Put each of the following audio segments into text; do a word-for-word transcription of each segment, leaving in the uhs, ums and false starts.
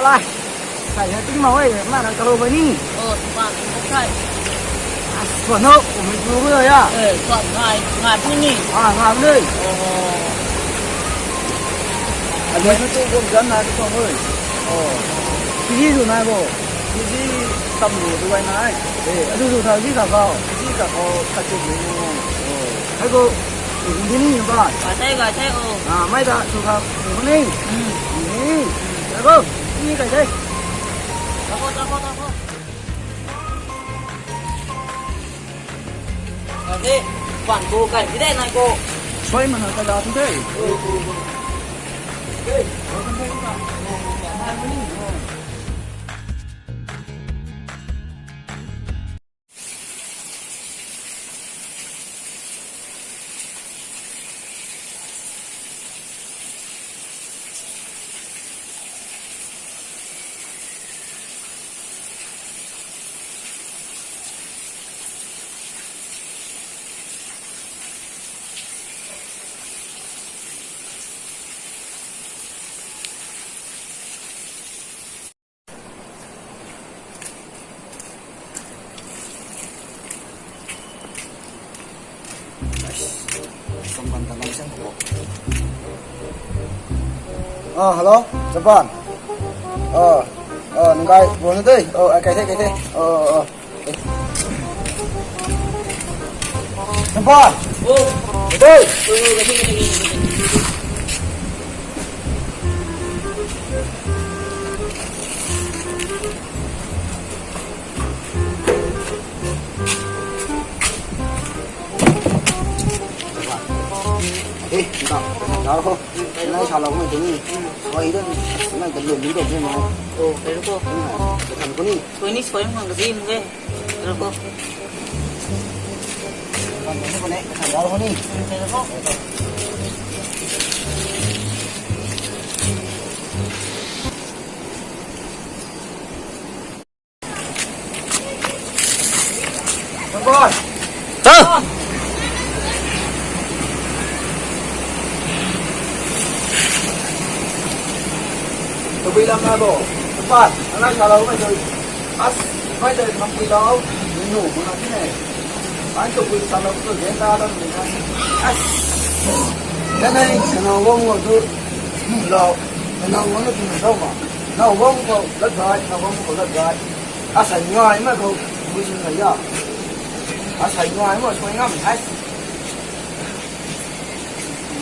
Ai, sai hai ting mau e, ma nang kalo bani. Oh, tuan, okay. As, tuan no, kum tu ya. Eh, tuan ngai, ngai puni. Ah, ngai puni. Oh. Adu tu tu kum jan na tu oi. Oh. Kiji tu na bo. Kiji tam lu tu ai na. Eh, adu tu ta kiji ka kau. Kiji ka kau, ka tu ni. Oh. Hai ko, tu ni ni ba. Ka tai, ka tai, oh. Ah, mai ta tu ka, tu ni. Hmm. Ni. Hai ko, ni ka tai. Tako, tako, tako. Ade, pan ko kai, ide nai ko. Soi mana kai da tu de. Ah, hello, Japan. Ah, ah, nang kai, buan na dei. Oh, ai, kai the, kai the. Oh, oh, oh. Japan. Oh. Dei. Hei, nda, nda ho. Nai sa lou mei tini. Wai dan, nai dan lum ni dan se mo. Oh, pero ko. Kan ko ni. Ko ni soi mang ka ji mo ke. Pero ko. Kan ko ni, kan ko ni. Pero ko. Nang kai. Ha? Tabui lam na bo. Nang kai, nang kai sa lou mei tui. As, mei tui nang pui lou. Ninu, mana tine. Ai tabui sa lou tu gen ta lam ni na. As. Ganei, kana wang wo tu. Lou. Kana wang tu na dou ma. Na wang ko lat gai, na wang ko lat gai. Asai ngai ma khou, bui sing na ya. Asai ngai ma sui ngam hai.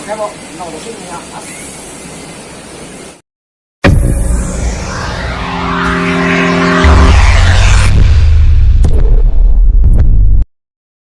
Khe bo, nau da sing na ya.